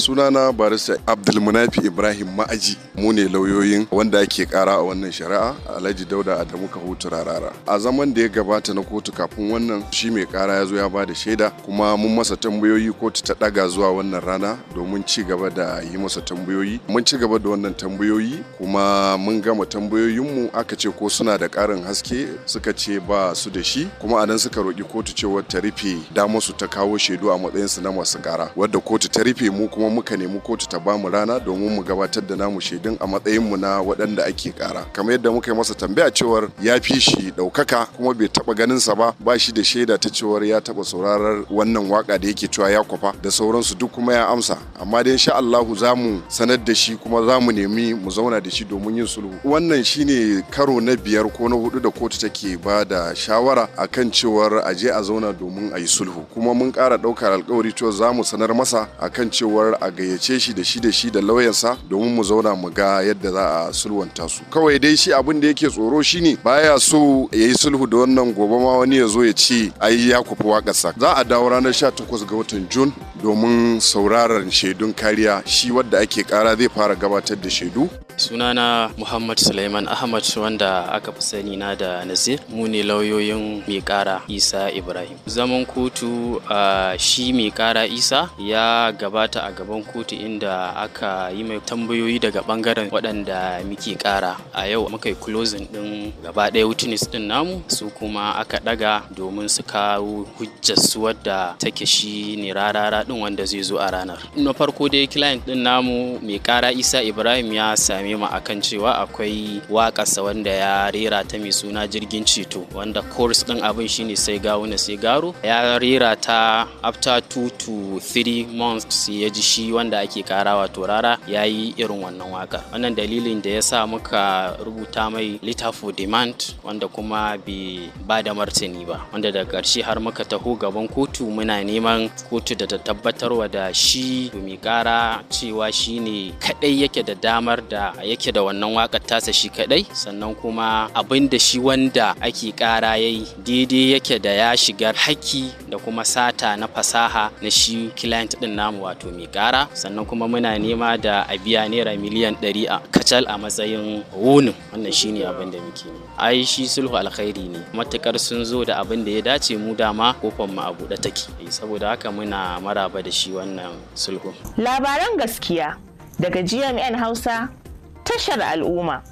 Sunana Barista Abdulmunafi Ibrahim Ma'aji. Mu ne lauyoyin wanda ake kara a wannan shari'a, Alhaji Dauda Adamu Kahutu Rarara. A zaman da ya gabata na kotu kafin wannan, shi mai kara ya zo ya bada shaida, kuma mun masa tambayoyi. Kotu ta daga zuwa wannan rana domin ci gaba da yi masa tambayoyi. Mun ci gaba da wannan tambayoyi kuma mun gama tambayoyinmu. Aka ce ko suna da karin haske, suka ce ba su da shi. Kuma anan suka roki kotu cewa ta rufe damar su ta kawo shaidu a matsayinsu na masu kara, wadda kotu ta rufe. Mu kuma muka nemi kotu ta bamu rana domin mu gabatar da namu shaidun a matsayin mu na waɗanda ake kara. Kamar yadda muka yi masa tambaya cewar ya fi shi ɗaukaka, kuma bai taɓa ganin sa ba, ba shi da shaida ta cewar ya taɓa saurarar wannan waka da yake cewa ya kwafa da sauransu duk, kuma ya amsa. Amma dai insha Allahu za mu sanar da shi, kuma za mu nemi mu zauna da shi domin yin sulhu. Wannan shine karo na biyar ko na hudu da kotu take ba da shawara akan cewar a je a zauna domin a yi sulhu. Kuma mun ƙara ɗaukar alkawari cewa za mu sanar masa akan cewar a gayyace shi da shi da shi da lauyansa domin mu zauna mu ga yadda za a sulwanta su. Kawai dai shi abin da yake tsoro shine baya so ya yi sulhu da wannan, gobe ma wani ya zo ya ce ai ya kufi waƙarsa. Za a dawo ranar 18 ga watan Jun domin sauraron shaidun kariya. Shi wadda ake kara zai fara gabatar da shaidu. Sunana Muhammad Suleiman Ahmad, wanda aka fi sani na da Nazir. Mu ne lauyoyin mai kara Isa Ibrahim. Zaman kotu, shi mai kara Isa ya gabata a gaban kotu, inda aka yi mai tambayoyi daga bangaren waɗanda muke kara. A yau muka yi closing din gaba ɗaya witness din namu, su kuma aka ɗaga domin su kawo hujjar su wadda take shi ne Rarara din, wanda zai zo a ranar. Na farko dai, client din namu mai kara Isa Ibrahim ya same mu akan cewa akwai waƙarsa wanda ya rera ta mai suna "Jirgin Ceto", wanda chorus din abin shine "Sai Gawuna sai garo". Ya rera ta, after 2 to 3 months sai ya ji shi wanda ake kara, wato Rara, ya yi irin wannan waƙar. Wannan dalilin da ya sa muka rubuta mai letter for demand, wanda kuma bai ba da martani ba, wanda daga ƙarshe har muka taho gaban kotu muna neman kotu da ta tabbatarwa da shi mai kara cewa shi ne kadai yake da damar da yake da wannan wakar tasa shi kadai, sannan kuma abin da shi wanda ake kara yayi daidai yake da ya shiga haƙƙi da kuma sata na fasaha na shi client din namu, wato mai kara. Sannan kuma muna nema da a biya naira miliyan 100 a kacal a matsayin wunin. Wannan shine abin da muke nema. Ai shi sulhu alkhairi ne, matukar sun zo da abin da ya dace. Mu dama kofar mu a buɗe take, saboda haka muna maraba da shi wannan sulhu. Labaran gaskiya daga GMN Hausa, tashar al'umma.